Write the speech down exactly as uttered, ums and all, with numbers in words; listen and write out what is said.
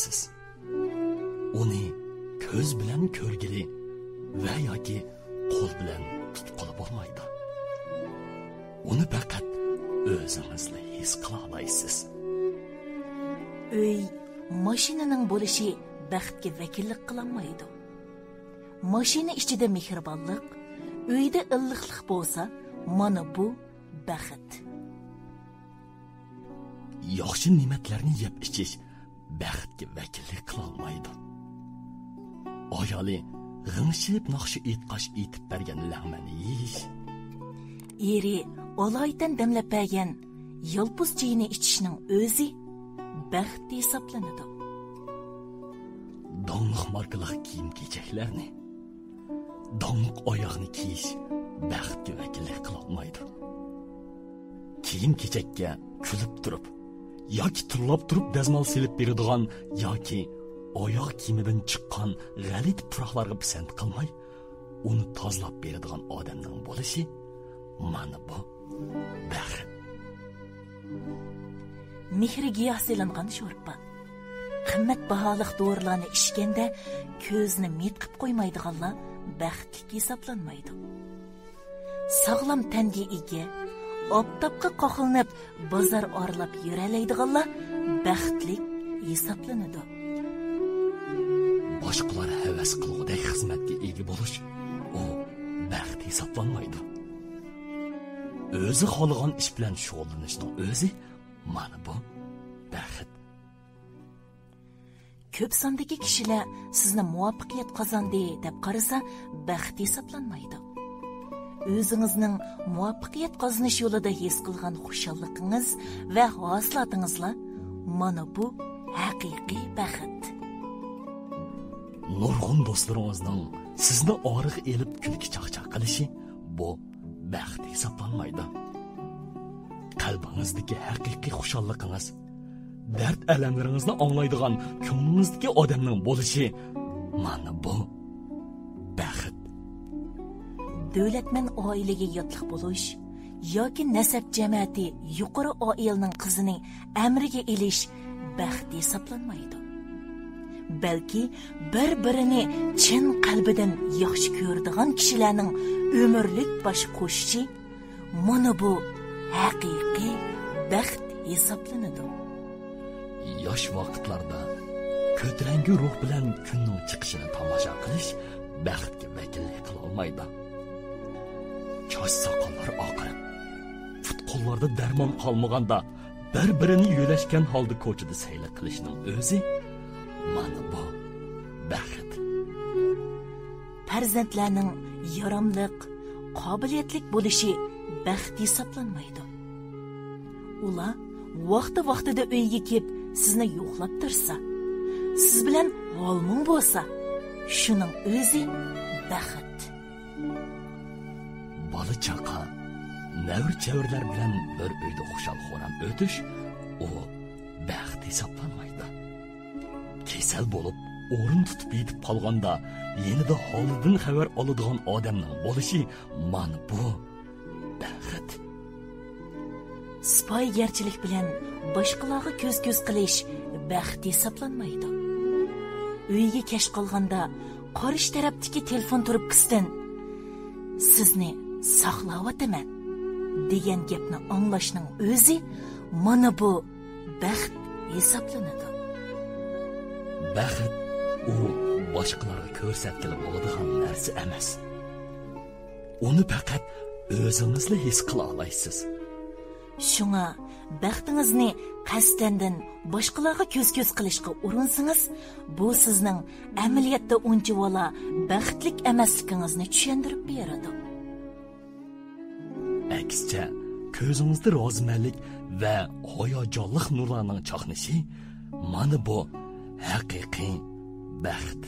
سىز. ئۇنى كۆز بىلەن كۆرگىلى ۋە ياكى قول بىلەن تۇتقىلى بولمايدۇ. ئۇنى پەقەت ئۆزىڭىزلا ھېس قىلالايسىز. ئۆي، ماشىنىنىڭ بولۇشى بەختكە ۋەكىللىك قىلالمايدۇ. ماشىنا ئىچىدە مېھرىبانلىق، ئۆيدە ئىللىقلىق بولسا، مانا بۇ بەخت. ياخشى نېمەتلەرنى يەپ ئىچىش بەختكە ۋەكىللىك قىلالمايدۇ. ئايالى غىڭشىپ ناخشا ئېيتقاچ ئېيتىپ بەرگەن لەڭمەننى يېيىش. ئېرى ئالايىتەن دەملەپ بەرگەن يالپۇز چېيىنى ئىچىشنىڭ ئۆزى بەخت ھېسابلىنىدۇ. داڭلىق ماركىلىق كىيىم-كېچەكلەرنى، داڭلىق ئاياغنى كىيىش بەختكە ۋەكىللىك قىلالمايدۇ. كىيىم-كېچەككە كۈلۈپ تۇرۇپ ياكى تىللاپ تۇرۇپ دەزمال سېلىپ بېرىدىغان ياكى ئاياغ كىيىمىدىن چىققان غەلىتە پۇراقلارغا پىسەنت قىلماي، ئۇنى تازىلاپ بېرىدىغان ئادەمنىڭ بولۇشى، مانا بۇ بەخت. مېھرىگىياھ سېلىنغان شورپا، قىممەت باھالىق دورىلارنى ئىچكەندە كۆزنى مېتىقىپ قويمايدىغانلار بەختلىك ھېسابلانمايدۇ. ساغلام تەنگە ئىگە، ئاپتاپقا قاقلىنىپ بازار ئارىلاپ يۈرەلەيدىغانلار بەختلىك ھېسابلىنىدۇ. باشقىلار ھەۋەس قىلغۇدەك خىزمەتكە ئىگە بولۇش، ئۇ بەخت ھېسابلانمايدۇ. ئۆزى خالىغان ئىش بىلەن شۇغۇللىنىشنىڭ ئۆزى، مانا بۇ بەخت. كۆپ ساندىكى كىشىلەر سىزنى مۇۋەپپەقىيەت قازاندى دەپ قارىسا، بەخت ھېسابلانمايدۇ. ئۆزىڭىزنىڭ مۇۋەپپەقىيەت قازىنىش يولىدا ھېس قىلغان خۇشاللىقىڭىز ۋە ھاسىلاتىڭىزلا، مانا بۇ ھەقىقىي بەخت. نۇرغۇن دوستلىرىڭىزنىڭ سىزنى ئارىغا ئېلىپ كۈلكە چاقچاق قىلىشى، بۇ بەخت ھېسابلانمايدۇ. قەلبىڭىزدىكى ھەقىقىي خۇشاللىقىڭىز، دەرد-ئەلەملىرىڭىزنى ئاڭلايدىغان كۆڭلىڭىزدىكى ئادەمنىڭ بولۇشى، مانا بۇ بەخت. دۆلەتمەن ئائىلىگە ياتلىق بولۇش ياكى نەسەب جەمەتى يۇقىرى ئائىلىنىڭ قىزىنى ئەمرىگە ئېلىش بەخت ھېسابلانمايدۇ. بەلكى بىر-بىرىنى چىن قەلبىدىن ياخشى كۆرىدىغان كىشىلەرنىڭ ئۆمۈرلۈك باش قوشۇشى، مانا بۇ ھەقىقىي بەخت ھېسابلىنىدۇ. ياش ۋاقىتلاردا كۆتۈرەڭگۈ روھ بىلەن كۈننىڭ چىقىشىنى تاماشا قىلىش بەختكە ۋەكىللىك قىلالمايدۇ. چاچ-ساقاللار ئاقىرىپ، پۇت-قوللاردا دەرمان قالمىغاندا، بىر-بىرىنى يۆلەشكەن ھالدا كوچىدا سەيلە قىلىشنىڭ ئۆزى، مانا بۇ بەخت. پەرزەنتلەرنىڭ ياراملىق، قابىلىيەتلىك بولۇشى بەخت ھېسابلانمايدۇ. ئۇلار ۋاقتى-ۋاقتىدا ئۆيگە كېلىپ سىزنى يوقلاپ تۇرسا، سىز بىلەن ھال-مۇڭ بولسا، شۇنىڭ ئۆزى بەخت. بالا-چاقا، نەۋرە-چەۋرىلەر بىلەن بىر ئۆيدە خۇشال-خۇرام ئۆتۈش، ئۇ بەخت ھېسابلانمايدۇ. كېسەل بولۇپ، ئورۇن تۇتۇپ يېتىپ قالغاندا، يېنىدا ھالىدىن خەۋەر ئالىدىغان ئادەمنىڭ بولۇشى، مانا بۇ بەخت. سىپايىگەرچىلىك بىلەن باشقىلارغا كۆز-كۆز قىلىش بەخت ھېسابلانمايدۇ. ئۆيگە كەچ قالغاندا، قارشى تەرەپتىكى تېلېفون تۇرۇپكىسىدىن، «سىزنى ساقلاۋاتىمەن» دېگەن گەپنى ئاڭلاشنىڭ ئۆزى، مانا بۇ بەخت ھېسابلىنىدۇ. بەخت، ئۇ باشقىلارغا كۆرسەتكىلى بولىدىغان نەرسە ئەمەس. ئۇنى پەقەت ئۆزىڭىزلا ھېس قىلالايسىز. شۇڭا بەختىڭىزنى قەستەندىن باشقىلارغا كۆز-كۆز قىلىشقا ئۇرۇنسىڭىز، بۇ سىزنىڭ ئەمەلىيەتتە ئۇنچىۋالا بەختلىك ئەمەسلىكىڭىزنى چۈشەندۈرۈپ بېرىدۇ. ئەكسىچە، كۆزىڭىزدە رازىمەنلىك ۋە ھاياجانلىق نۇرلارنىڭ چاقنىشى، مانا بۇ ھەقىقىي بەخت.